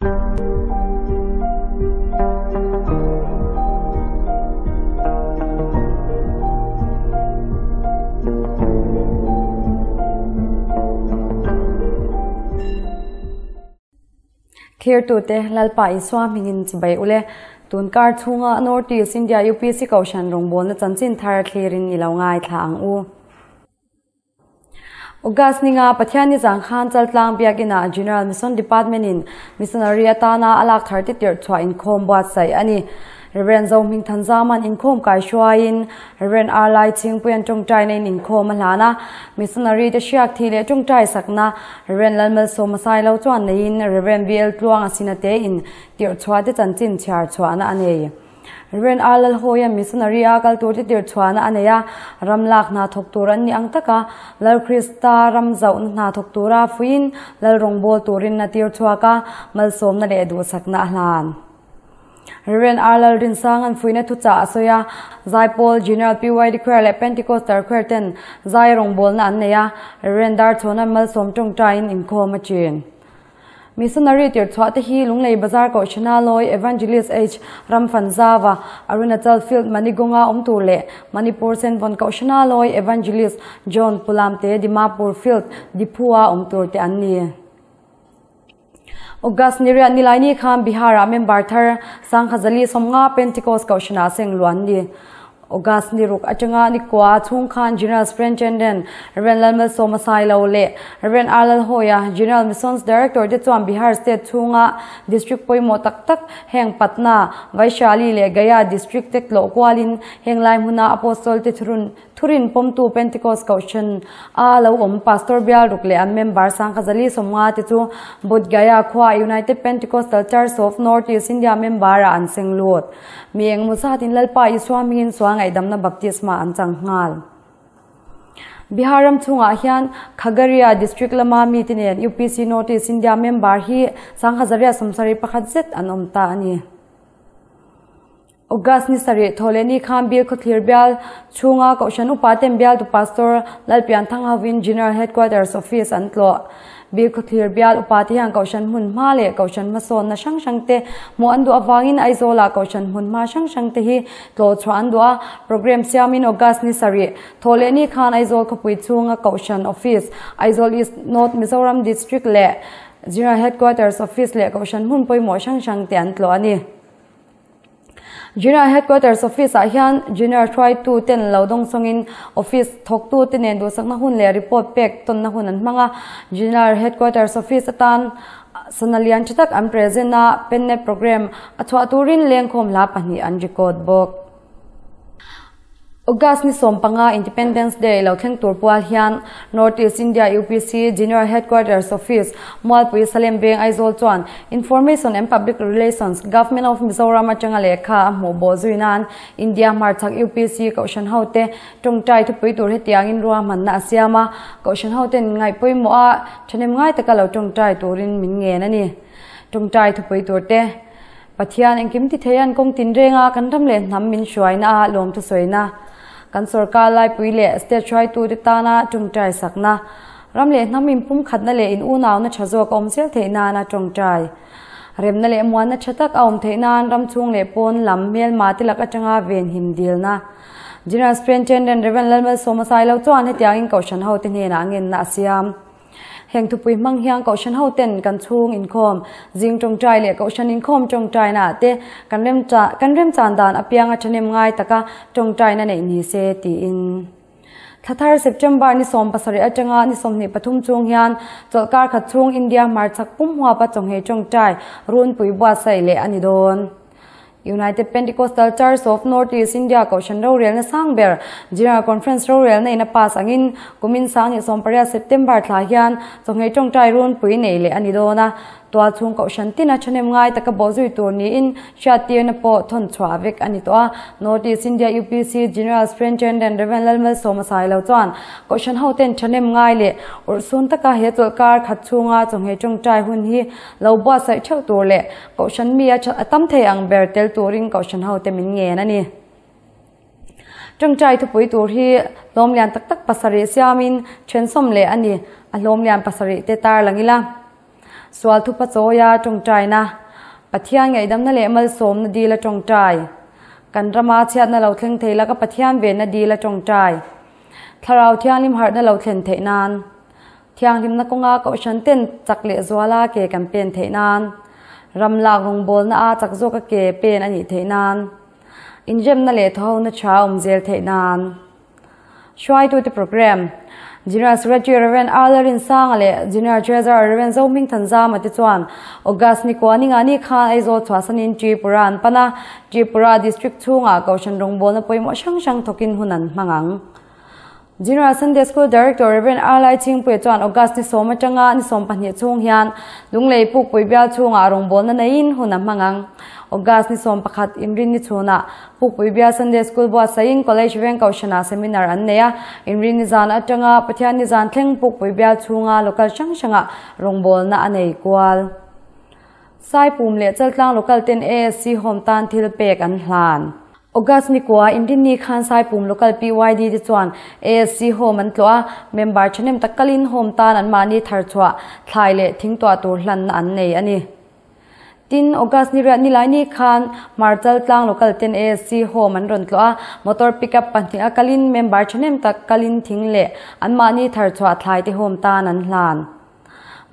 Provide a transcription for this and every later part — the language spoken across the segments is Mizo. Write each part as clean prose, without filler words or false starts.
Thirtute Lalpa Isua hmingin chibai ule. Tunkar chhunga North East India UPC Kohhran rawngbawlna chanchin thar thlirin i lo ngaithla ang u. August ninga Pathian ni zang khan Chaltlang Biakina General Mission Department in Missionary atana a lak thar te tirh chhuah inkhawm buatsaih a ni. Rev. Zohming Thanzaman inkhawm kai hruaiin Rev. R. Lai Chhingpuian tawngtaina in inkhawm a hlan a, Missionary te hriak thih leh tawngtai sakna Rev. Lalmalsawma Sailo chuan neiin Rev. VL Tluanga Sinate in tirh chhuah te chanchin chhiar chhuahna a nei. Rev. R. Lalhawian Missionary a kal tur te tirh chhuahna a nei a, ram lak hna thawk tur an ni ang taka Lal Krista ram zauhna hna thawk tura fuiin Lal rawngbawl turin a tir chhuak a, malsawmna leh duhsakna a hlan. Rev. R. Lalrinsanga'n fuihna thuchah a sawi a, Zaipawl, General PYD Choir leh Pentecostal Choir ten zai rawngbawlna an nei a, Rev. Darchhawna malsawm tawngtaiin inkhawm a chin. Missionary tirhchhuah te hi Lunglei Bazar Kohhrana Lawi Evangelist H. Ramfanzava, Arunachal Field Manigonga awm tur leh Manipur Senvawn Kohhrana Lawi Evangelist John Pulamte Dimapur Field Diphu-a awm tur te an ni. August ni riat Nilaini khan Bihar-ah member thar Sangkhazali 50 Pentecost Kohhranah seng luh an ni. August ni ruk atanga ni kua chhung khan General Superintendent Rev. Lalmalsawma Sailo leh Rev. R. Lalhawia, General Missions Director te chuan Bihar State chhunga District pawimawh tak tak heng Patna, Vaishali leh Gaya District te tlawh kualin heng lai hmuna Apostol te thurun Thurin pawmtu Pentecost Kohhran a lo awm Pastor Bial ruk leh an member Sangkhazali 50 te chu Bodh Gaya khua United Pentecostal Church of North East India member ah an seng lut. Mi engemaw zatin Lalpa Isua hmingin sual ngaihdamna baptisma an chang nghal. Bihar ram chhungah hian Khagaria District lama mite nen UPC North East India member hi Sangkhazaria 71 zet an awm ta a ni. August ni sarih Thawhlehni khan Bill Khawthlir bial chhunga Kohhran upa ten bialtu Pastor Lalpianthang hovin General Headquarters Office an tlawh. Bill Khawthlir bial upa te hian Kohhran hmun hma leh Kohhran hmasawnna hrang hrang te hmuh an duh avangin Aizawlah Kohhran hmun hma hrang hrang te hi tlawh chhuah an duh a, program siamin August ni sarih Thawhlehni khan Aizawl khawpui chhunga Kohhran Office, Aizawl East North Mizoram District leh General Headquarters Office leh Kohhran hmun pawimawh hrang hrang te an tlawh a ni. General Headquarters Office ah hian General hruaitu ten lo dawng sawngin Office thawktu te nen duhsakna hun leh report pek tawnna hun an hmang a. General Headquarters Office atan sana lian tha tak an present a, Pennet Programme a chhuah turin lengkhawm hla pahnih an record bawk. August ni 15 Independence Day lo thleng tur pual hian North East India UPC General Headquarters Office, Mualpui Salem Veng Aizawl chuan Information and Public Relations, Government of Mizoram atanga lehkha a hmuh bawh zui nan India hmarchhak UPC Kohhran hote tawngtai thupui tur hetiangin ruahmanna a siam a, Kohhran hoten ngaihpawimawh a thahnem ngai taka lo tawngtai turin min ngen a ni. Tawngtai thupui turte. Pathian engkim ti thei an kawng tinreng a, kan ram leh hnam min hruaina a lawmthu sawina, kan sorkar laipui leh state hruaitute tana tawngtai sakna, ram leh hnam inpumkhatna leh in unauna tha zawk a awm zel theih nana tawngtai, remna leh muanna tha tak a awm theih nan ram chhung leh pawn lam hmelma te lak atanga venhim dilna. General Superintendent Rev. Lalmalsawma Sailo chuan hetiangin Kohhran hote hnenah ngenna a siam. Heng thupui hmang hian Kohhran hoten kan chhung inkhawm, zing tawngtai leh Kohhran inkhawm tawngtaina te kan rem kan remchan dan apianga thahnem ngai taka tawngtaina neih ni se tiin. Thlathar September ni 17 atanga ni 23 chung hian chawlhkar khat chhung India hmarchhak pum huapa chawnghei tawngtai runpui buatsaih leh a ni dawn. United Pentecostal Church of North East India Kohhran rorelna sang ber General Conference rorelna in a pass angin kumin sang ni 18 September thla hian chawhmeh tawngtai runpui nei leh a ni dawn a. Tual chhung Kohhran tina thahnem ngai taka bawhzui tur niin hriattirna pawh thawn chhuah vek a ni tawh a. North East India UPC General Superintendent Rev. Lalmalsawma Sailo chuan Kohhran hoten thahnem ngai leh urhsun taka he chawlhkar khat chhunga chawhmeh tawngtai hun hi lo buatsaih theuh tur leh Kohhran mi a tam thei ang ber tel turin Kohhran hote min ngen a ni. Tawngtai thupui tur hi hlawm lian tak tak pasarih siamin then sawm leh a ni. A hlawm lian pasarih te tar lang ila. Sual thupa chawia tawngtaina, Pathian ngaihdamna leh malsawmna dila tawngtai, kan rama chhiatna lo thleng thei laka Pathian venna dila tawngtai, Thlarau Thianghlim harhna lo thlen theih nan, Thianghlimna kawnga kohhran ten chak leh zuala ke kan pen theih nan, ram lak rawngbawlna a chak zawka ke pen a nih theih nan, inremna leh thawhona tha awm zel theih nan. Hruaitute Programme, General Secretary Rev. Arla Rinsanga leh General Treasurer Rev. Zohming Thanzama te chuan August ni kua ni nga ni khan Aizawl chhuahsanin Tripura an pan a, Tripura District chhungah Kohhran rawngbawlna pawimawh hrang hrang thawkin hun an hmang ang. General Sunday School Director Rev. Arlai Chhingpuia chuan August ni sawm atanga ni 12 chhung hian Lunglei Pukpui bial chhungah rawngbawlna neiin hun a hmang ang. August ni 11 Inrinni chhunah Pukpui Bial Sunday School buatsaihin College Veng Kohhranah seminar an nei a, Inrinni zan atanga Pathianni zan thleng Pukpui Bial chhunga local hrang hrangah rawngbawlna a nei kual. Saipum leh Chaltlang local ten ASC Home tan thil pek an hlan. August ni kua Inrinni khan Saipum local PYD te chuan ASC Home an tlawh a, member thahnem tak kalin Home tan anmahni tharchhuah, thlai leh thingtuah tur hlanna an nei a ni. Tin, August ni riah nilai ni khan Hmarchal tlang local ten ASC Home an rawn tlawh a, motor pickup pahnih a kalin member thahnem tak kalin thing leh anmahni tharchhuah thlai te home tan an hlan.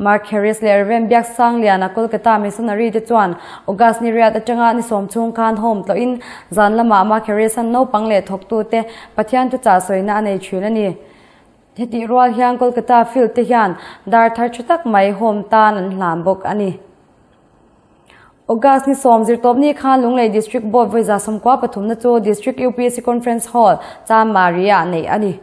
Mark Harris leh Rev. Biaksangliana Kolkata missionary te chuan August ni riat atanga ni sawm chhung khan home tlawhin zan lamah Mark Harris-an naupang leh thawktute Pathian thuchah sawina a nei thin a ni. Hetih rual hian Kolkata field te hian dar thar tha tak mai home tan an hlan bawk a ni. August ni sawm zirtawp ni khan Lunglei District Board vawiza 13 na chu District UPSC Conference Hall, Chanmari ah neih a ni.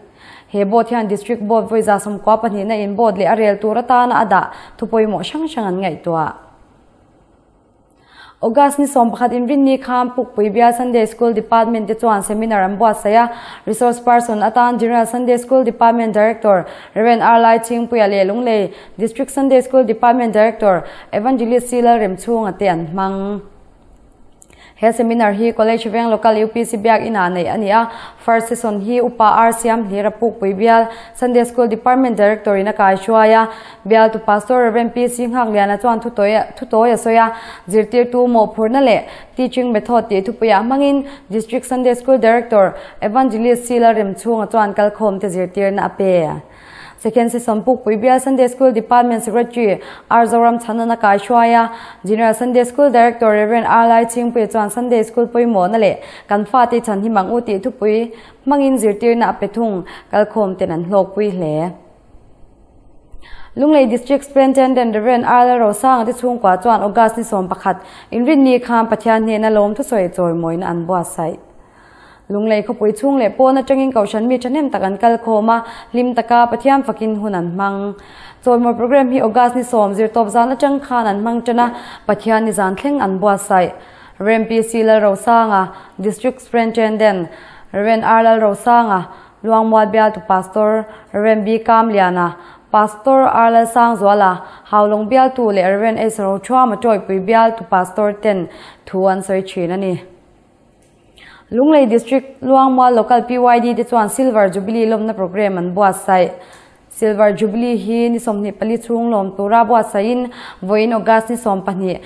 He board hian District Board vawiza 92 na in board leh a rel tur atana a dah thu pawimawh hrang hrang an ngaihtuah. August ni 11 inrinni khan Pukpui Bial Sunday School Department te chuan seminar an buatsaih a, resource person atan General Sunday School Department Director Rev. R. Lai Chhingpuia leh Lunglei District Sunday School Department Director Evangelist C. Lalremchhunga te an hmang. He seminar hi College Veng Local UPC Biak Inah neih a ni a, first session hi Upa R. Siam Hlira Pukpui Bial Sunday School Department Director in a kai hruai a, Bialtu Pastor Rev. PC Nghakliana chuan thutawi a sawi a, zirtirtu mawhphurhna leh teaching method tih thupuiah hmangin District Sunday School Director Evangelist C. Lalremchhunga chuan kalkhawmte zirtirna a pe. Second Session Pukpui Bial Sunday School Department Secretary R. Zoram Chhanan a kai hruai a, General Sunday School Director Rev. R. Lai Chhingpuia chuan Sunday School pawimawhna leh kan fate chhan hi mang u tih thupui hmangin zirtirna a pe thung, kalkhawmten an hlawkpui hle. Lunglei District Superintendent Rev. R. Lalrosanga te chhungkua chuan August ni 11 inrinni khan Pathian hnena lawm thusawi chawimawina an buatsaih. Lunglei khawpui chhung leh pawn atangin Kohhran mi thahnem tak an kal khawm a, hlim taka Pathian fakin hun an hmang. Chawimawih program hi August ni sawm zirtawp zan atang khan an hmang tan a, Pathian ni zan thleng an buatsaih. Rev. PC Lalrosanga, District Superintendent, Rev. R. Lalrosanga, Luangmual bialtu Pastor, Rev. B. Kamliana, Pastor R. Lalsangzuala, Haulawng bialtu leh Rev. H. Rochhuama Tawipui bialtu Pastor ten thu an sawi thin a ni. Lunglei District Luangmual Local PYD te chuan Silver Jubilee lawmna programme an buatsaih. Silver Jubilee hi ni 24 chhung lawm tura buatsaihin vawiin August ni 12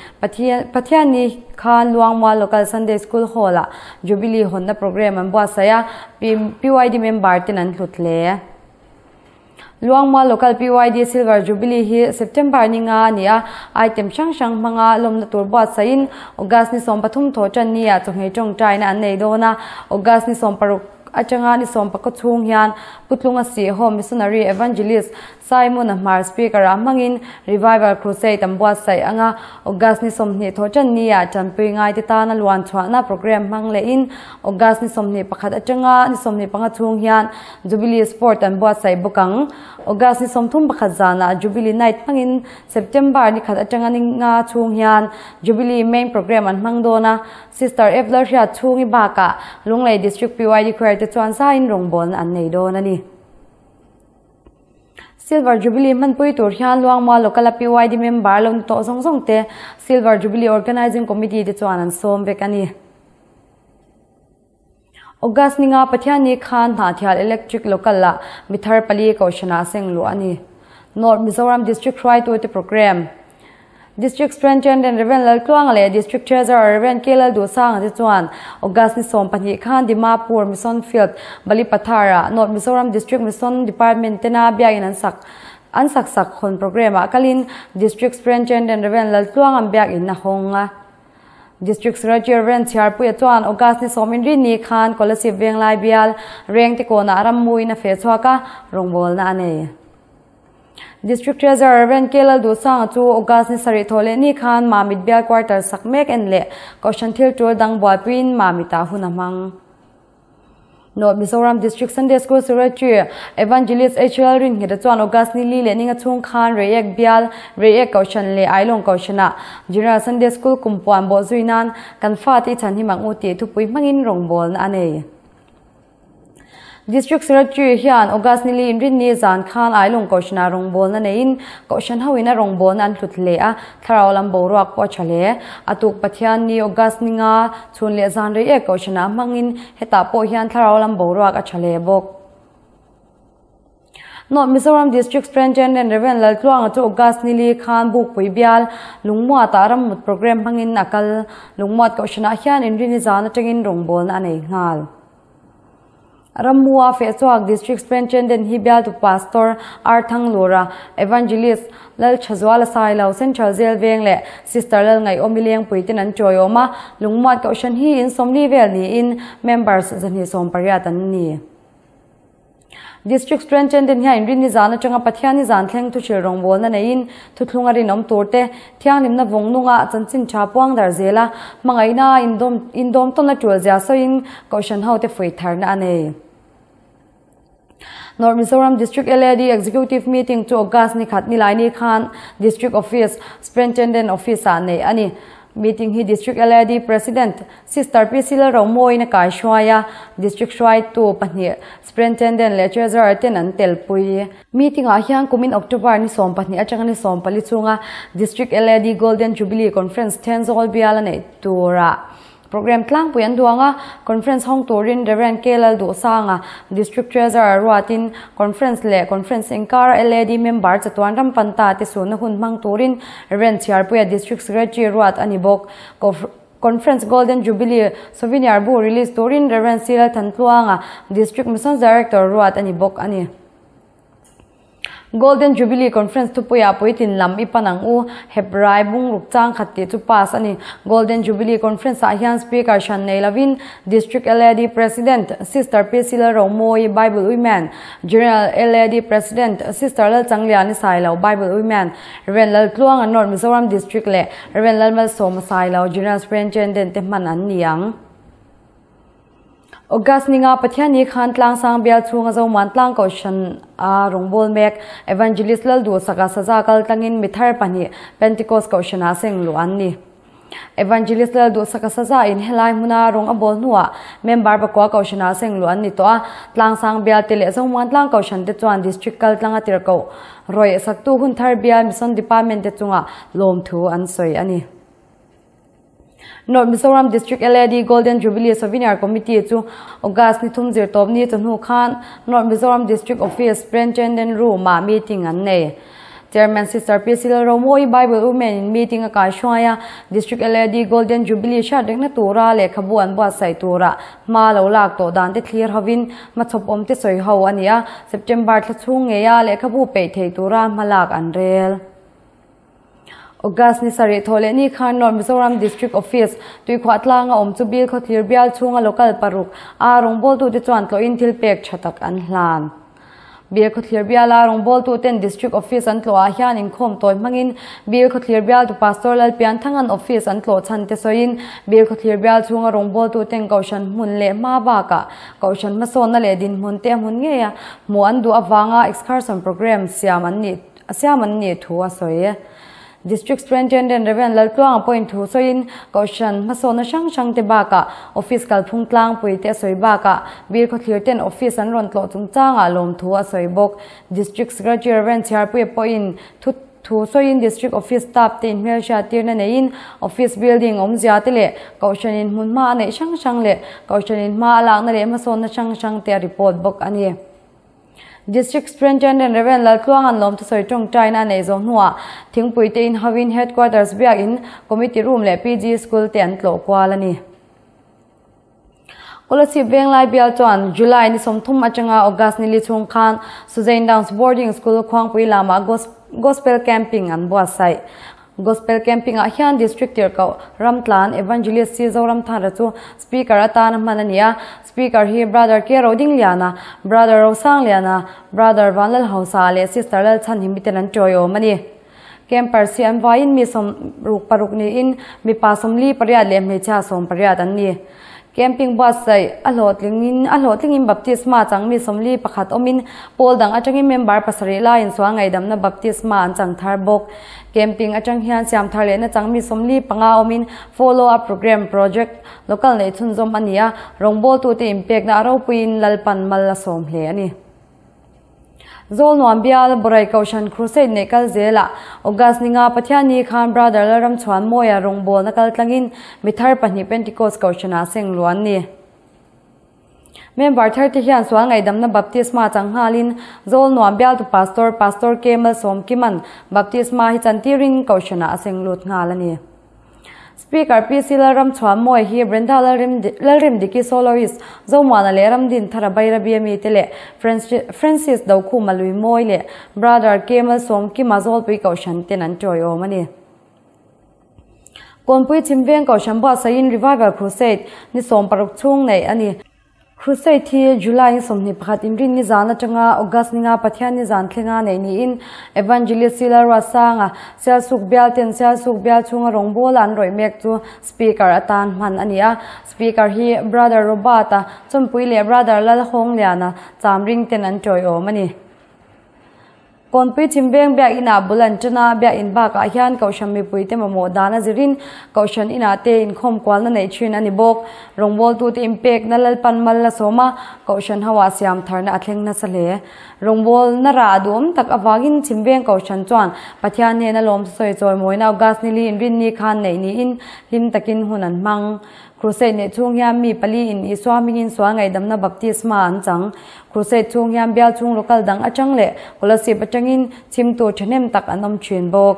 Pathianni khan Luangmual Local Sunday School Hall-ah Jubilee hawnna programme an buatsaih a, PYD member ten an hlut hle. Luangmual Local PYD Silver Jubilee hi September ni nga a ni a, item hrang hrang hmanga lawmna tur buatsaihin August ni 13 thaw tan nia chawhmeh tawngtaina an nei dawn a, August ni 16 atanga ni 14 chhung hian Putlunga Sih Home Missionary Evangelist Simon-a hmar speaker-ah hmangin Revival Crusade an buatsaih anga August ni 20 thaw tan nia tanpui ngaite tana luan chhuahna program hmang lehin August ni 21 atanga ni 25 chhung hian Jubilee Sport an buatsaih bawk ang. August ni 31 zanah Jubilee Night hmangin September ni khat atanga ni nga chhung hian Jubilee Main Programme an hmang dawn a. Sister F Lalhriat chhungi bakah Lunglei District PYD Choir te chuan zaiin rawngbawlna an nei dawn a ni. Silver Jubilee hmanpui tur hian Luangmual Local a PYD member lo ni tawh zawng zawng te Silver Jubilee Organising Committee te chuan an sawm vek a ni. August ni nga Pathianni khan Hnahthial Electric Local ah mithar pali Kohhranah seng luh a ni. North Mizoram District hruaitute Programme. District Superintendent Rev. Laltluanga leh District Treasurer Rev. K. Lalduhsanga te chuan August ni 12 khan Dimapur Mission Field, Balipathar-ah North Mizoram District Mission Department tena biakin an sak an sak sak hawn programme-ah kalin District Superintendent Rev. Laltluanga'n biakin a hawng a. District Secretary Rev. Chhiarpuia chuan August ni 70 ni khan Kolasib Venglai bial Rengte kawnah rammuin a feh chhuak a, rawngbawlna a nei. District Treasurer Rev. K. Lalduhsanga chu August ni sarih thawh leh ni khan Mamit bial quarter sak mek en leh Kohhran thil tul dang buaipuiin Mamit-ah hun a hmang. North Mizoram District Sunday School Secretary Evangelist HL Rinhngeta chuan August ni li leh ninga chhung khan Reiek bial, Reiek Kohhran leh Ailawng Kohhranah General Sunday School kum puan bawh zui nan kan fate i chhan hi mang u tih thupui hmangin rawngbawlna a nei. District Secretary hian August ni li inrinni zan khan Ailawng Kohhranah rawngbawlna neiin Kohhran hoin a rawngbawlna an hlut hle a, thlarau lam boruak pawh a tha hle. A tuk Pathian ni August ni nga Chhun leh zan rei ek kohhranah hmangin hetah pawh hian thlarau lam boruak a tha hle bawk. North Mizoram District Superintendent Rev. Laltluanga chu August ni li khan Bukpui bial Lungmuatah rammut programme hmangin a kal. Lungmuat kohhranah hian inrini zan atangin rawngbawlna a nei nghal. Rammua Fehchhuak District Superintendent hi bialtu Pastor R. Thanglura, Evangelist Lalthazuala Sailo, Central Jail Veng leh Sister Lalngaihawmi Lengpui ten an chawiawm a, Lungmuat Kohhran hi in 40 vel niin members 280 an ni. District Superintendent hian inrinni zan atanga Pathianni zan thleng thuhril rawngbawlna neiin thuthlung a rinawm tur te thianghlimna vawng nunga chanchin tha puang dar zel a, hmangaihna indawm tawn a tul zia sawiin Kohhran hote fuih tharna a nei. North Mizoram District LAD Executive Meeting chu August ni khat nilaini khan District Office, Superintendent Office-ah neih a ni. Meeting hi District LAD President Sister PC Lalromawiin a kaihruai a, District hruaitu pahnih Superintendent leh Treasurer ten an telpui. Meeting-ah hian kumin October ni 12 atanga ni 14 chhunga District LAD Golden Jubilee Conference Thenzawl bial a neih turah Programme tlangpui an duang a, Conference hawng turin Rev. K. Lalduhsanga, District Treasurer ruatin Conference leh Conference inkara LAD member chatuan ram panta te sunna hun hmang turin Rev. Chhiarpuia District Secretary ruat a ni bawk. Conference Golden Jubilee Souvenir bu release turin Rev. C. Lalthantluanga, District Missions Director ruat a ni bawk a ni. Golden Jubilee Conference thupuiah puitlin lam i pan ang u, Hebrai bungruk chang khat tih chu pass a ni. Golden Jubilee Conference-ah hian Speaker hran nei lovin District LAD President Sister PC Lalromawi, Bible Women, General LAD President Sister Lalchangliani Sailo, Bible Women, Rev. Laltluanga North Mizoram District leh Rev. Lalmalsawma Sailo, General Superintendent te hman an ni ang. August ninga Pathianni khan Tlangsang bial chhunga Zomuan Tlang Kohhran a rawngbâwl mek Evangelist Lalduhsaka saza kal tlangin mi thar pahnih Pentecost Kohhranah seng luh an ni. Evangelist Lalduhsaka saza in helai hmuna rawng a bawl hnuah member pakua Kohhranah seng luh an ni tawh a, Tlangsang bial te leh Zomuan Tlang Kohhran te chuan District kal tlanga tirhkoh rawih saktu hun thar bial Mission Department te chungah lawmthu an sawi a ni. North Mizoram District LAD Golden Jubilee Souvenir Committee chu August ni thum zirtawp ni chawhnu khan North Mizoram District Office Superintendent Room-ah meeting an nei. Chairman Sister PC Lalromawi Bible Women in meeting a kaihruai a, District LAD Golden Jubilee hriat rengna tura lehkhabu an buatsaih tura hma lo lak tawh dan te thlir hovin hmachhawp awm te sawi ho a ni a, September thla chhung ngeia lehkhabu peih thei tura hma lak an rel. August ni sarih thawh leh ni khan North Mizoram District Office tuikhuah tlanga awm chu Bil khawthlir bial chhunga local paruk a rawngbawltute chuan tlawhin thil pek tha tak an hlan. Bil khawthlir biala rawngbawltuten District Office an tlawhah hian inkhawm tawi hmangin Bil khawthlir bialtu Pastor Lalpianthanga'n Office an tlawh chhan te sawiin Bil khawthlir bial chhunga rawngbawltuten Kohhran hmun leh hma bakah Kohhran hmasawnna leh dinhmun te a hmun ngeia hmuh an duh avanga excursion programme siam an nih A siam an nih thu a sawi. District Superintendent Rev. Laltluanga pawhin thu sawiin Kohhran hmasawnna hrang hrang te bakah Office kalphung tlangpui te a sawi bakah Bil khawthlir ten Office an rawn tlawh chungchangah lawm thu a sawi bawk. District Secretary Rev. Chhiarpuia pawhin thu thu sawiin District Office staff te inhmelhriat tirna neiin Office building awmzia te leh Kohhran in hmun hma a neih hrang hrang leh Kohhran in hma a lakna leh hmasawnna hrang hrang te a report bawk a ni. District Superintendent Rev. Laltluanga'n lawmthusawi tawngtaina a neih zawh hnuah thingpui te in hauin Headquarters biakin Committee Room leh PG School te an tlawh kual a ni. Kolasib Venglai bial chuan July ni 30 atanga August ni li chhung khan Suzain Downs Boarding School Khuangpui lamah Gospel Camping an buatsaih. Gospel Camping ah hian District Tirhkoh Ramtlan Evangelist Si Zoramthara chu Speaker atana hman a ni a, Speaker hi Brother K Rodingliana, Brother Rosangliana, Brother Vanlalhausa leh Sister Lalchhanhimiten an tawiawm a ni. Campers hi an vaiin mi 66 niin mipa 48 leh hmeichhia 18 an ni. Camping buatsaih a hlawhtlingin a hlawhtlingin baptisma chang mi 41 awmin pawl dang atangin member pasarih laiin sual ngaihdamna baptisma an chang thar bawk. Camping atang hian siam thar lehna chang mi 45 awmin follow up program project local neih chhunzawm a ni a, rawngbawltute inpekna a ropuiin Lalpan mal a sawm hle a ni. Zawlnuam bial Borai Kohhran Crusade neih kal zelah August ni nga Pathianni khan Brother Lalramchhuan Mawia rawngbawlna kal tlangin mi thar pahnih Pentecost Kohhranah seng luh an ni. Member thar te hian sual ngaihdamna baptisma chang nghalin Zawlnuam bialtu Pastor Pastor K Malsawmkiman baptisma hi chantirin Kohhranah a seng lut nghal a ni. Speaker PC Lalramchhuan Mawi hi Brenda Lalrimdiki Soloist Zomuana leh Ramdin Thara Bairabi ami te leh Francis Dokhuma Luimawi leh Brother K Malsawmkima Zawlpui Kohhran ten an tawiawm a ni. Kawnpui Chhimveng Kohhran buatsaihin Revival Crusade ni 16 chhung neih a ni. Crusade hi July ni 21 inrin ni zan atanga August ni nga Pathian ni zan thlenga neih niin Evangelist Sila Ruatsanga Sialsuk bial ten Sialsuk bial chhunga rawngbawla an rawih mek chu Speaker atan hman a ni a. Speaker hi Brother Robert-a Chawnpui leh Brother Lalhawngliana Chamring ten an tawiawm a ni. Kawnpui Chhimveng biakinah bul an ṭan a, biakin bakah hian Kohhran mipuite mamawh dan a zirin Kohhran inah te inkhawm kualna neih ṭhin a ni bawk. Rawngbawltute inpekna Lalpan mal a sawm a, Kohhran hoah siam tharna a thleng nasa hle. Rawngbawlna rah duhawm tak avangin Chhimveng Kohhran chuan Pathian hnena lawm sawi chawimawina August nili inrinni khan neih niin hlim takin hun an hmang. Crusade neih chhung hian mi pali in Isua hmingin sual ngaihdamna baptisma an chang. Crusade chhung hian bial chhung local dang atang leh Kolasib atangin chhimtu thahnem tak an awm thin bawk.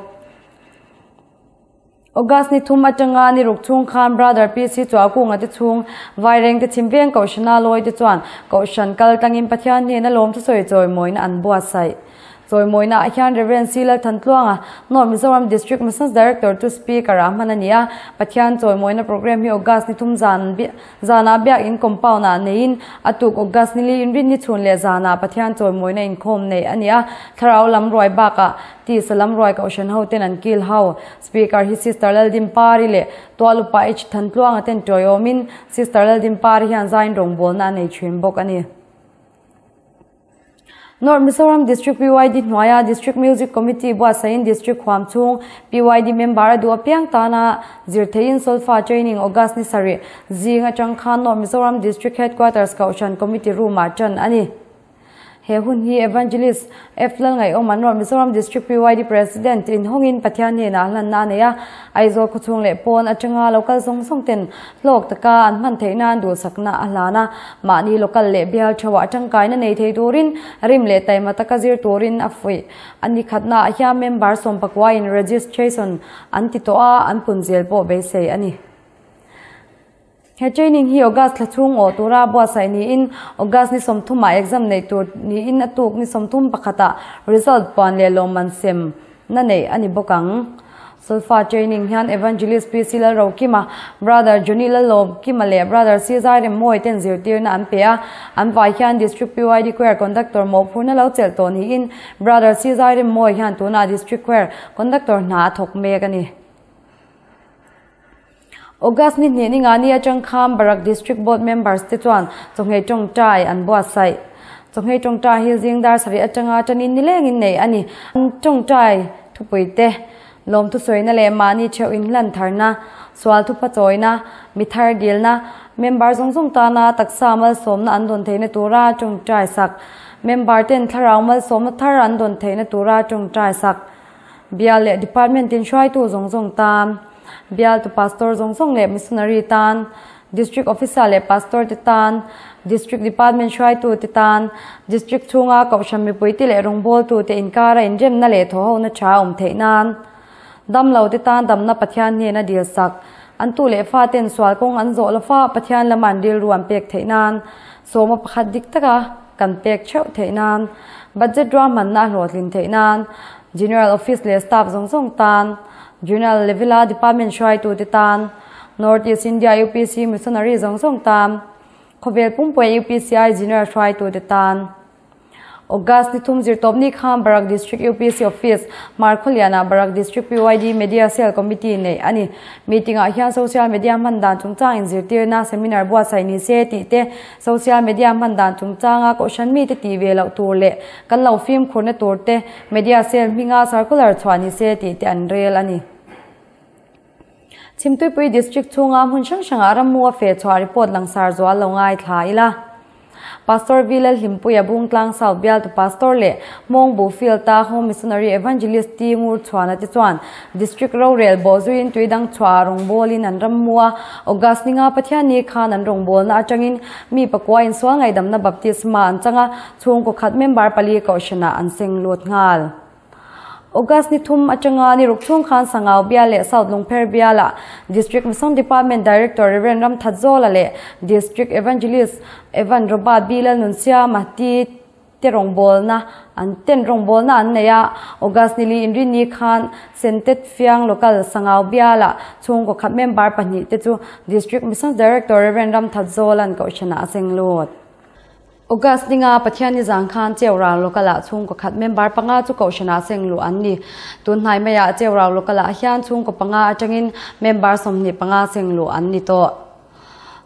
August ni thum atanga ni ruk chhung khan Brother PC Chuahkunga te chhung Vaireng te chhim veng Kohhrana lawi te chuan Kohhran kal tlangin Pathian hnena lawm thusawi chawimawina an buatsaih. Chawimawina ah hian Rev. C. Lalthantluanga, North Mizoram District Missions Director chu Speaker ah hman a ni a. Pathian chawimawina program hi August ni thum zan zanah biakin compound ah neiin a tuk August ni li inrinni chhun leh zanah Pathian chawimawina inkhawm neih a ni a. Thlarau lam ruai bakah tisa lam ruai kohhran ho ten an kil ho. Speaker hi Sister Laldimpari leh Tualupa H. Thantluanga ten tawiawmin Sister Laldimpari hian zain rawngbawlna a nei thin bawk a ni. North Mizoram District PYD hnuaia District Music Committee buatsaihin District huam chhung PYD member a duh apiang tana zir theihin Solfa Training August ni sarih zing atang khan North Mizoram District Headquarters Kohhran Committee Room ah tan a ni. He hun hi Evangelist F Lalngaiawma North Mizoram District PYD President inhawngin Pathian hnenah hlanna a nei a, Aizawl khawchhung leh pawn atanga lo kal zawng zawng ten hlawk taka an hman theih nan duhsakna a hlan a, mahni local leh bial theuhah tangkaina nei thei turin rim leh taima taka zir turin a fuih. A ni khatnaah hian member sawmpakua in registration an ti tawh a, an pun zel pawh beisei a ni. He training hi August thla chhung awh tura buatsaih niin August ni 30 ah exam neih tur niin a tuk ni 31 ah result puan leh lawmman sem na neih a ni bawk ang. Solfa training hian Evangelist PC Lalrokima, Brother Johnny Lalawmkima leh Brother C Zairemmawi ten zirtirna an pe a. An vai hian District PYD Choir Conductor mawhphurna lo chelh tawh niin Brother C Zairemmawi hian tunah District Choir Conductor hna a thawk mek a ni. August ni hnih ni nga ni atang khan Barak District Board members te chuan chawhngei tawngtai an buatsaih. Chawhngei tawngtai hi zing dar sarih atanga tanin nilengin neih a ni. An tawngtai thupui te, lawm thusawina leh mahni theuh inhlan tharna, sual thupa chawina, mi thar dilna, member zawng zawng tana taksa malsawmna an dawn theihna tura tawngtai sak, member ten thlarau malsawmna thar an dawn theihna tura tawngtai sak, bial leh department in hruaitu zawng zawng tan, Bialtu pastor zawng zawng leh missionary tan, District Officer leh Pastor te tan, District Department hruaitu te tan, District chhunga Kohhran mipuite leh rawngbawltu te inkara inremna leh thawhhona tha a awm theih nan, Damlo te tan damna Pathian hnena dil sak, an tu leh fa ten sual kawng an zawh lova Pathian lama an rilru an pek theih nan, sawma pakhat dik taka kan pek theuh theih nan, Budget ruahmanna a hlawhtlin theih nan, General Office leh Staff zawng zawng tan, General Level-a Department hruaitu te tan, North East India UPC Missionary zawng zawng tan, Khawvel pumpuia UPCI General hruaitu te tan. August ni thum zirtawpni khan Barak District UPC Office, Hmarkhawlianah Barak District PYD Media Cell Committee neih a ni. Meeting ah hian social media hman dan chungchang inzirtirna seminar buatsaih ni se tih te, social media hman dan chungchanga kohhran mite tih ve loh tur leh kan lo fimkhurna tur te, media cell hminga circular chhuah ni se tih te an rel a ni. Chhimtuipui District chhunga hmun hrang hrangah rammu a feh chhuah report langsar zual lo ngaithla ila. Pastor V Lalhlimpuia Bungtlang South bialtu Pastor leh Hmawngbu Field-a Home Missionary Evangelist T Ngurchhuana te chuan District rorel bawhzuiin tuidang chhuah rawngbawlin an rammu a, August ninga Pathianni khan an rawngbawlna atangin mi pakua insual ngaihdamna baptisma an chang a, chhungkaw khat member pali kohhranah an seng lut nghal. August ni thum atanga ni ruk chhung khan Sangau Bial leh South Lungpher Bialah District Mission Department Director Rev. Ramthatzola leh District Evangelist Evan Robert B. Lalnunsiama ti te rawngbawlna an ten rawngbawlna an nei a. August ni li inrinni khan Sentet Fiang Local Sangau Bialah chhungkaw khat member pahnih te chu District Missions Director Rev. Ramthatzola'n kohhranah a seng lut. August ninga Pathianni zang khan Cheurau Local-ah chhungkaw khat member panga chu kohhranah seng luh an ni. Tun hnai maiah Cheurau Local-ah hian chhungkaw panga atangin member 25 seng luh an ni tawh.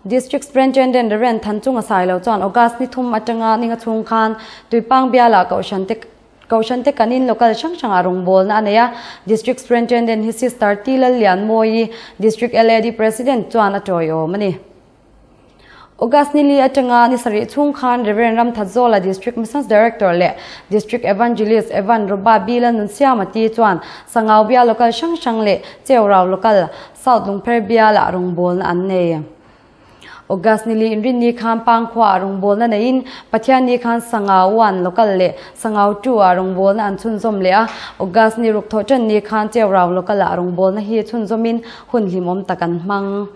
District Superintendent Rev. Thanchunga Sailo chuan August ni thum atanga ninga chhung khan Tuipang bialah kohhran te Kohhran te kanin local hrang hrangah rawngbawlna a nei a, District Superintendent hi Sister T Lallianmawii, District LAD President chuan a tawiawm a ni. August ni li atanga ni sarih chhung khan Rev. Ramthatzola District Missions Director leh District Evangelist Evan Roba Bila Nunsiama ti chuan Sangau Bial Local hrang hrang leh Cheurau Local, South Lungpher Bialah rawngbawlna an nei. August ni li inrinni khan Pangkhuaah rawngbawlna neiin Pathianni khan Sangau 1 Local leh Sangau 2 ah rawngbawlna an chhunzawm leh a, August ni ruk thawh tanni khan Cheurau Local-ah rawngbawlna hi chhunzawmin hun hlimawm tak an hmang.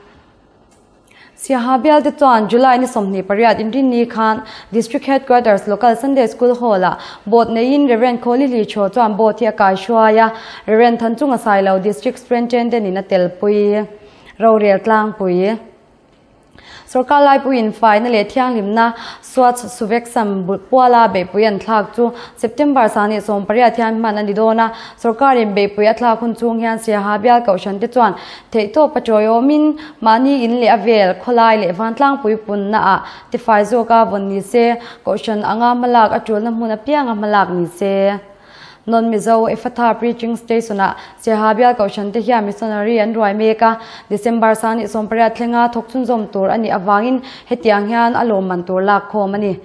Siaha bialte chuan July ni 28 inrinni khan District Headquarters Local Sunday School Hall-ah boat neiin Rev. Khawli Hlichhaw chuan boat hi a kai hruai a, Rev. Thanchunga Sailo District Superintendent-in a telpui rorel tlangpui. Sorkar laipuiin faina leh thianghlimna Swachh Suveksam puala beihpui an thlak chu September 18 hian hman a ni dawn a, sorkarin beihpui a thlak hun chhung hian Siaha bial kohhran te chuan theihtawp a tawiawmin mahni in leh a vel, khawlai leh vantlangpui punna ah tifai zawka vawn ni se, kohhran anga hmalak a tulna hmun apianga hmalak ni se. Non Mizo Ephatha Preaching Station ah Siaha bial kohhran te hian missionary an ruai mek a, December 28 thlenga thawk chhunzawm tur a nih avangin hetiang hian a lawmman tur lak khawm a ni.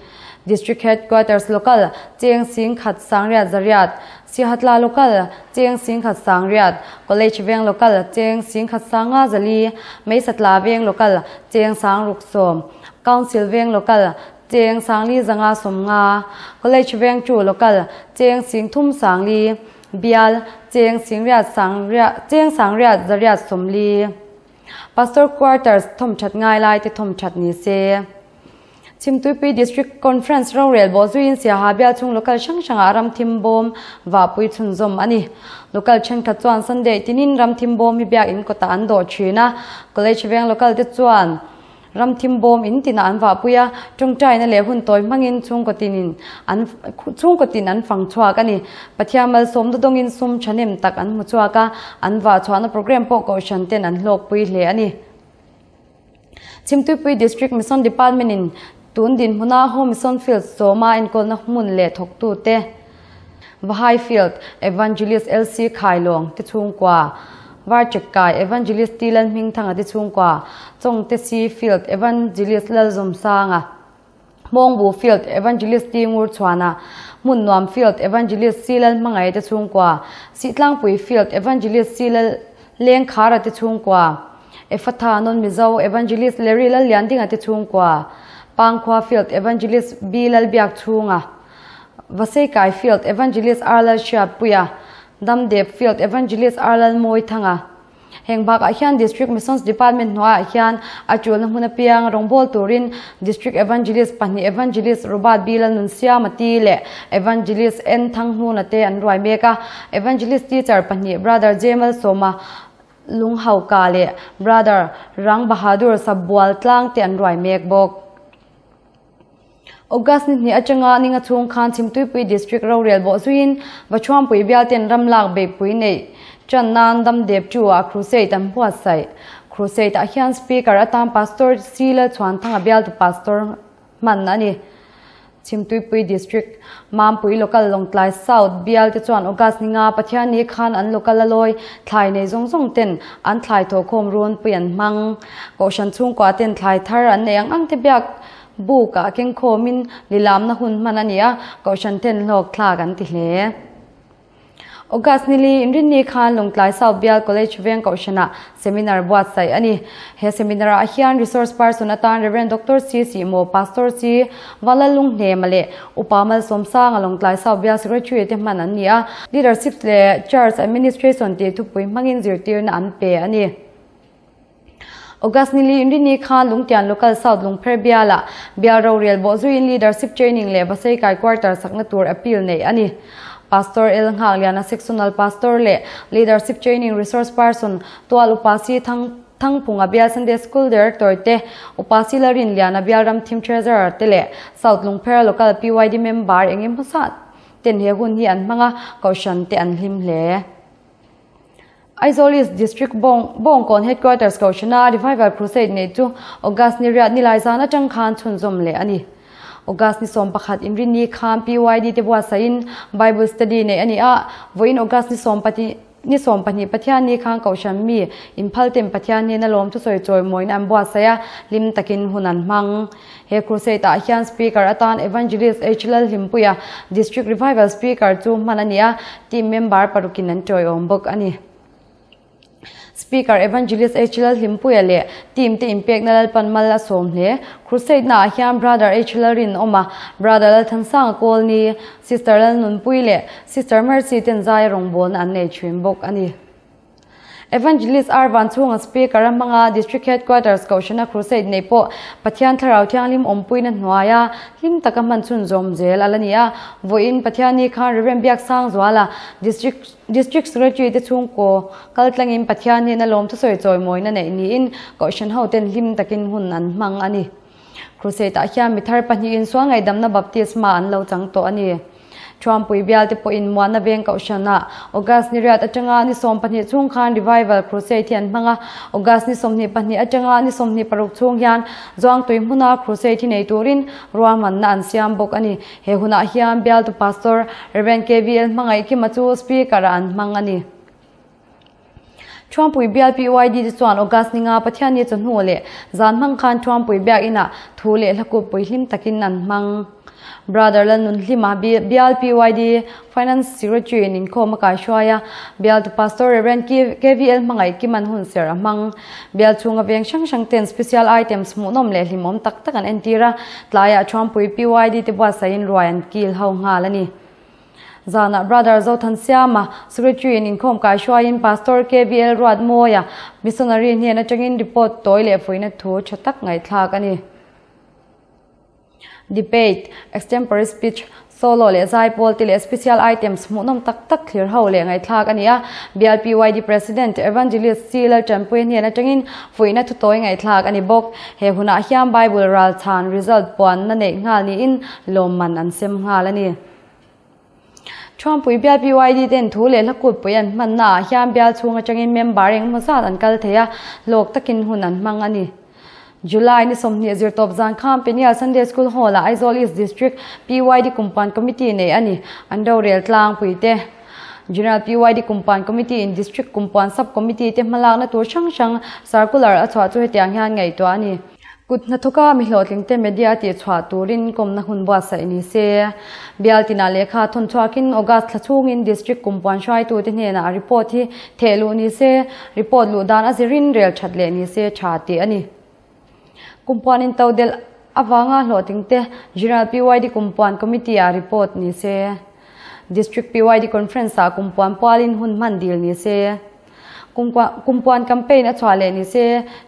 District Headquarters Local, Cheng Sing Khat Sangriat Zariat, Siahatla Local, Cheng Sing Khat Sangriat, College Veng Local, Cheng Sing Khat Sanga Zali, Meisatla Veng Local, Cheng Sang Ruk Sawm, Council Veng Local, Cheng Sangli Zanga Sawmnga, College Veng 2 Local, Cheng Sing Thum Sangli, Bial, Cheng Sing Riat Sangriat, Cheng Sangriat Zariat Sawmli. Pastor Quarters thawm that ngai lai te thawm that ni se. Chhimtuipui District Conference rorel bawhzuiin Siaha bial chhung local hrang hrangah ramthim bawm vahpui chhunzawm a ni. Local thenkhat chuan Sunday tinin ramthim bawm hi biakin kawtah an dawh thin a, College veng local te chuan ramthim bawm in tinah an vahpui a, tawngtaina leh hun tawi hmangin chhungkaw tinin an chhungkaw tin an fang chhuak a ni. Pathian malsawmna dawngin sum thahnem tak an hmu chhuak a, an vah chhuahna program pawh kohhran ten an hlawkpui hle a ni. Chhimtuipui District Mission Department in tun dinhmuna Home Mission Field sawma enkawlna hmun leh thawktute Vahai Field Evangelist LC Khailawng te chhungkua, Varchekkai Evangelist T Lalhmingthanga te chhungkua, Chawngte Si Field Evangelist Lalzawmsanga, Hmawngbu Field Evangelist T Ngurchhuana, Hmunnuam Field Evangelist C Lalhmangaih te chhungkua, Sihtlangpui Field Evangelist C Lal Lengkhara te chhungkua. Ephatha Non Mizo Evangelist Larry Lalliandinga te chhungkua, Pangkhua Field Evangelist B Lalbiakchhunga, Vaseikai Field Evangelist R Lalhriatpuia, Damdep Field Evangelist R Lalmawithanga. Heng bakah hian District Missions Department hnuaiah hian a tulna hmun apiang rawngbâwl turin District Evangelist pahnih Evangelist Robert B. Lalnunsiama ti leh Evangelist N. Thanghnuna te an ruai mek a. Evangelist Teacher pahnih Brother J. Malsawma Lunghauka leh Brother Rang Bahadur Sabbual tlang te an ruai mek bawk. August ni hnih atanga ninga chhung khan Chhimtuipui District rorel bawh zuiin Vachuampui bialten ram lak beihpui neih tan nan damdep chu ah crusade an buatsaih. Crusade ah hian Speaker atan Pastor C Lalchhuanthanga bialtu Pastor hman a ni. Chhimtuipui District, Mampui Local Lawngtlai South bial te chuan August ni nga Pathianni khan an local a lawi thlai nei zawng zawng ten an thlai thawhkhawm runpui an hmang. Kohhran chhungkua ten thlai thar an nei ang ang te biak buk ah kengkhawmin lilamna hun hman a ni a, Kohhran ten hlawk thlak an ti hle. August nili inrinni khan Lawngtlai South Bial College veng kohhranah seminar buatsaih a ni. He seminar ah hian resource person atan Rev. Doctor C Sihmaw, Pastor C Valalunghnema leh Upa Malsawmsanga Lawngtlai South Bial Secretary te hman an ni a, Leadership leh Church Administration tih thupui hmangin zirtirna an pe a ni. August nili inrinni khan Lungtian Local South Lungpher bialah bial rorel bawhzuiin Leadership Training leh Vaseikai Quarter sakna tur appeal neih a ni. Pastor El Nghakliana Sectional Pastor leh Leadership Training Resource Person Tual Upa Si Thang Thangphunga Bial Sunday School Director te Upa Si Larinliana Bial Ramthim Treasurer te leh South Lungpher Local PYD member eng emaw zat ten he hun hi an hmang a, Kohhran te an hlim hle. Aizawl East District Bawng Bawngkawn Headquarters Kohhrana Revival Crusade neih chu August ni riat nilai zan atang khan chhunzawm leh a ni. August ni 11 inrinni khan PYD te buatsaihin Bible Study neih a ni a, vawiin August ni sawmpahnih ni 12 Pathianni khan Kohhran mi inphal ten Pathian hnena lawm thusawi chawimawina an buatsaih a, hlim takin hun an hmang. He crusade ah hian Speaker atan Evangelist H Lalhlimpuia, District Revival Speaker chu hman a ni a, team member parukin an tawiawm bawk a ni. Speaker Evangelist H Lalhlimpuia leh team te inpekna Lalpan mal a sawm hle. Crusade naah hian Brother H Lalrinawma, Brother Lalthansanga Kawlni, Sister Lalnunpui leh Sister Mercy ten zai rawngbawlna an nei thin bawk a ni. Evangelist R Vanchhunga Speaker a hmanga District Headquarters Kohhrana Crusade nei pawh Pathian Thlarau Thianghlim awmpuina hnuaia hlim taka hman chhun zawm zel a la ni a. Vawiin Pathianni khan Rev Biaksangzuala District District Secretary te chhungkaw kaltlangin Pathian hnena lawm thusawi chawimawina neih niin Kohhran hoten hlim takin hun an hmang a ni. Crusade ah hian mithar pahnihin sual ngaihdamna baptisma an lo chang tawh a ni. Thuampui bialte pawhin Muana Veng Kohhranah August ni riat atanga ni 12 chhung khan Revival Crusade hi an hmang a, August ni 22 atanga ni 26 chhung hian Zuangtui hmuna Crusade hi nei turin ruahmanna an siam bawk a ni. He hunah hian bialtu Pastor Rev. KVL Hmangaihkima chu Speaker-ah an hmang a ni. Thuampui bial PYD te chuan August ni nga Pathianni chawhnu leh zan hmang khan Thuampui biakinah thu leh hlakup puihlim takin an hmang. Brother Lalnunhlima bial PYD Finance Secretary in inkhawm a kaihruai a, bialtu Pastor Rev. KVL Hmangaih Kiman hunserh a hmang. Bial chhunga veng hrang hrang ten special items hmuhnawm leh hlimawm tak tak an entir a, tlaiah Thuampui PYD te buatsaihin ruai an kil ho nghal a ni. Zanah Brother Zothansiama, Secretary in inkhawm kaihruaiin Pastor KVL Ruatmawia, Missionary hnen atangin report tawi leh fuihna thu tha tak ngaihthlak a ni. Debate, Extempore Speech, Solo leh zaipawl te leh Special Items hmuhnawm tak tak thlir ho leh ngaihthlak a ni a. Bial PYD President Evangelist C Laltanpuia hnen atangin fuihna thu tawi ngaihthlak a ni bawk. He hunah hian Bible ral chhan result puanna neih nghal niin lawmman an sem nghal a ni. Thuampui bial PYD ten thu leh hlakutpui an hmanna ah hian bial chhung atangin member engemaw zat an kal thei a, hlawk takin hun an hmang a ni. July ni 20 zirtawp zan khan Peniel Sunday School Hall ah Aizawl East District PYD Kumpuan Committee nei a ni. An rorel tlangpui te General PYD Kumpuan Committee in District Kumpuan Sub Committee te hmalakna tur hrang hrang Circular a chhuah chu hetiang hian ngaihtuah a ni. Kut hnathawka mi hlawhtlingte media tih chhuah turin kawmna hun buatsaih ni se. Bial tinah lehkha thawn chhuakin August thla chhungin District kumpuan hruaitute hnenah report hi theh luh ni se, report luh dan a zirin rel that leh ni se tha tih a ni. Kumpuan intodelh avanga hlawhtlingte General PYD Kumpuan Committee-ah report ni se. District PYD Conference-ah kumpuan pualin hun hman dil ni se. Kumpuan campaign a chhuah leh ni se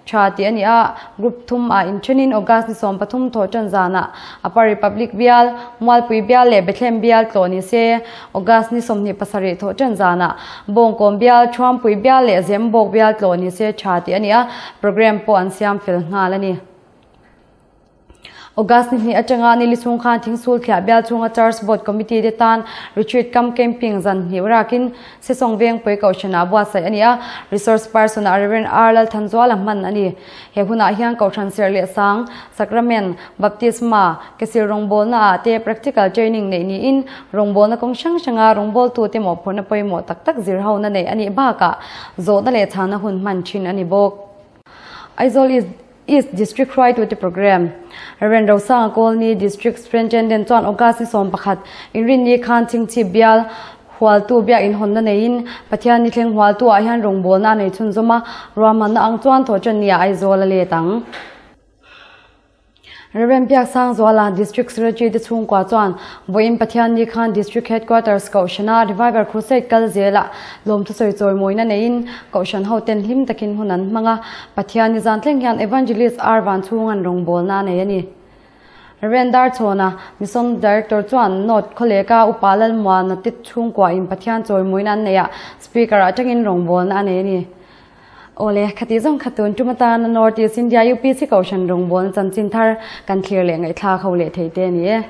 tha tih a ni a, group thum ah inthenin August ni 13 thawh tan zanah Upper Republic bial, Mualpui bial leh Bethlehem bial tlawh ni se, August ni 27 thawh tan zanah Bawngkawm bial, Thuampui bial leh Zembawk bial tlawh ni se tha tih a ni a, program pawh an siam fel nghal a ni. August ni hnih atanga ni li chhung khan Thingsul Thliah bial chhunga Church Board Committee te tan Retreat Cum Camping zan hnih rakin Sesawng Veng Pui Kohhranah buatsaih a ni a, Resource Person ah Rev. R. Lalthanzuala hman a ni. He hunah hian Kohhran Serh leh Sang, Sacrament, Baptisma, Kesil rawngbawlna ah te practical training neih niin rawngbawlna kawng hrang hranga rawngbawltute mawhphurhna pawimawh tak tak zirhona neih a nih bakah zawhna leh chhana hun hman thin a ni bawk. Aizawl East East District hruaitute Programme Rev. Rosanga Kawlni District Superintendent chuan August ni 11 inrinni khan Chingchhip bial Hualtu biak inhawnna neiin Pathian ni thleng Hualtu ah hian rawngbawlna a nei chhunzawm a, ruahmanna ang chuan thawhṭanni ah Aizawl a let ang. Rev. Biaksangzuala District Secretary te chhungkua chuan vawiin Pathianni khan District Headquarters Kohhrana Revival Crusade kal zelah lawmthu sawi chawimawina neiin Kohhran hoten hlim takin hun an hmang a, Pathianni zan thleng hian Evangelist R Vanchhunga'n rawngbawlna a nei a ni. Rev. Darchhawna, Mission Director chuan North Khawleka Upa Lalmuana te chhungkuain Pathian chawimawina an neih ah Speaker atangin rawngbawlna a nei a ni. Awle, khati zawng kha tun tum atana North East India UPC Kohhran rawngbawlna chanchin thar kan thlir leh ngaihthlak ho leh thei te a ni e.